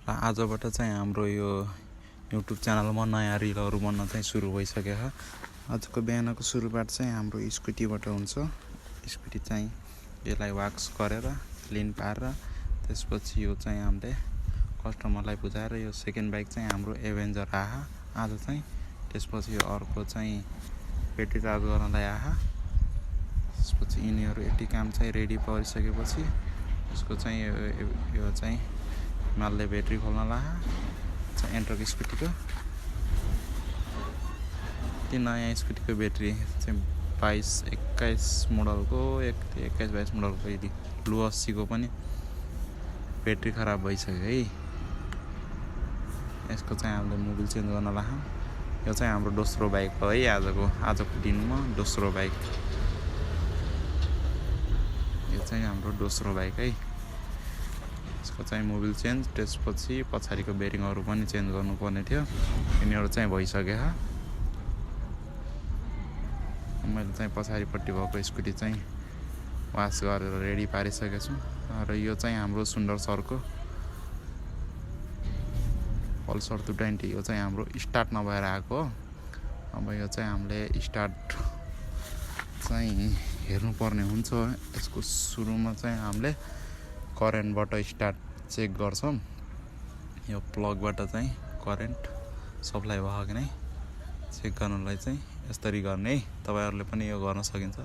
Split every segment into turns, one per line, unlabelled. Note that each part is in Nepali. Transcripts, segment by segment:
र आजबाट चाहिँ हाम्रो यो युट्युब च्यानलमा नयाँ रिलहरू बन्न चाहिँ सुरु भइसक्यो छ। आजको बिहानको सुरुवात चाहिँ हाम्रो स्कुटीबाट हुन्छ। स्कुटी चाहिँ यसलाई वाक्स गरेर क्लिन पारेर त्यसपछि यो चाहिँ हामीले कस्टमरलाई बुझाएर यो सेकेन्ड बाइक चाहिँ हाम्रो एभेन्जर आहा आज चाहिँ। त्यसपछि यो अर्को चाहिँ ब्याट्री चार्ज गर्नलाई आहा। त्यसपछि यिनीहरू यति काम चाहिँ रेडी परिसकेपछि यसको चाहिँ यो चाहिँ मालले ब्याट्री खोल्न लाहा चाहिँ एन्ट्रक स्कुटीको। त्यो नयाँ स्कुटीको ब्याट्री चाहिँ 22-21 मोडलको 21-22 मोडलको यदि लु 80 को पनि ब्याट्री खराब भइसक्यो है। यसको चाहिँ हामीले मोबिल चेन्ज गर्न लाहा। यो चाहिँ हाम्रो दोस्रो बाइक हो है। आजको दिनमा दोस्रो बाइक। यो चाहिँ हाम्रो दोस्रो बाइक है। यसको चाहिँ मोबिल चेन्ज त्यसपछि पछाडिको बेरिङहरू पनि चेन्ज गर्नुपर्ने थियो। यिनीहरू चाहिँ भइसक्यो। मैले चाहिँ पछाडिपट्टि भएको स्कुटी चाहिँ वास गरेर रेडी पारिसकेको छु। र यो चाहिँ हाम्रो सुन्दर सरको पल्सर 220। यो चाहिँ हाम्रो स्टार्ट नभएर आएको हो। अब यो चाहिँ हामीले स्टार्ट चाहिँ हेर्नुपर्ने हुन्छ। यसको सुरुमा चाहिँ हामीले करेन्टबाट स्टार्ट चेक गर्छौँ। यो प्लगबाट चाहिँ करेन्ट सप्लाई भयो कि नै चेक गर्नलाई चाहिँ यसरी गर्ने है। तपाईहरुले पनि यो गर्न सकिन्छ।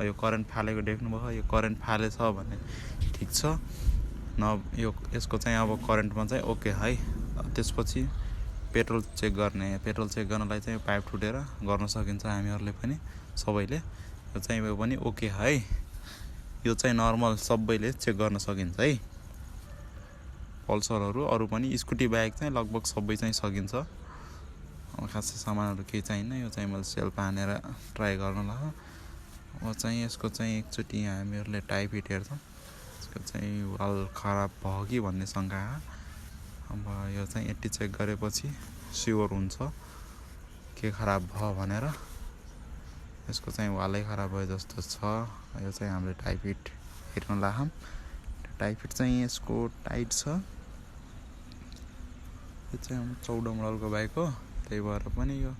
यो करेन्ट फालेको देख्नुभयो। यो करेन्ट फालेछ भने ठीक छ। यो यसको चाहिँ अब करेन्टमा चाहिँ ओके है। त्यसपछि पेट्रोल चेक गर्ने। पेट्रोल चेक गर्नलाई चाहिँ पाइप टुटेर गर्न सकिन्छ हामीहरुले पनि सबैले। यो चाहिँ यो पनि ओके है। यो चाहिँ नर्मल सबैले चेक गर्न सकिन्छ है। पल्सरहरू अरु पनि स्कुटी बाइक चाहिँ लगभग सबै चाहिँ सकिन्छ। खासै सामानहरू केही चाहिन्न। यो चाहिँ मैले सेल्फ हानेर ट्राई गर्न लाग्यो। अब चाहिँ यसको चाहिँ एकचोटि हामीहरुले टाइप हिट हेर्छौँ। यसको चाहिँ वाल खराब भयो कि भन्ने शंका। अब यो चाहिँ यति चेक गरेपछि स्योर हुन्छ के खराब भयो भनेर। यसको चाहिँ वालै खराब भयो जस्तो छ। यो चाहिँ हामीले टाइप हिट हेर्न लाग्यौँ। टाइप हिट चाहिँ यसको टाइट छ। यो चाहिँ 14 मोडलको बाइक हो। त्यही भएर पनि यो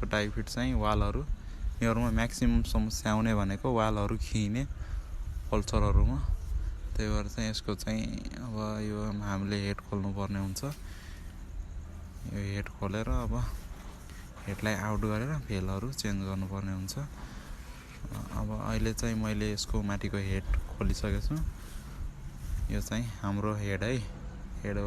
टाइप हिट चाहिँ वालहरू यिनीहरूमा म्याक्सिमम समस्या आउने भनेको वालहरू खिने पल्सरहरूमा। त्यही भएर चाहिँ यसको चाहिँ अब यो हामीले हेड खोल्नु पर्ने हुन्छ। यो हेड खोलेर अब हेडलाई आउट गरेर भेलहरू चेन्ज गर्नुपर्ने हुन्छ। अब अहिले चाहिँ मैले यसको माथिको हेड खोलिसकेको छु। यो चाहिँ हाम्रो हेड है। हेड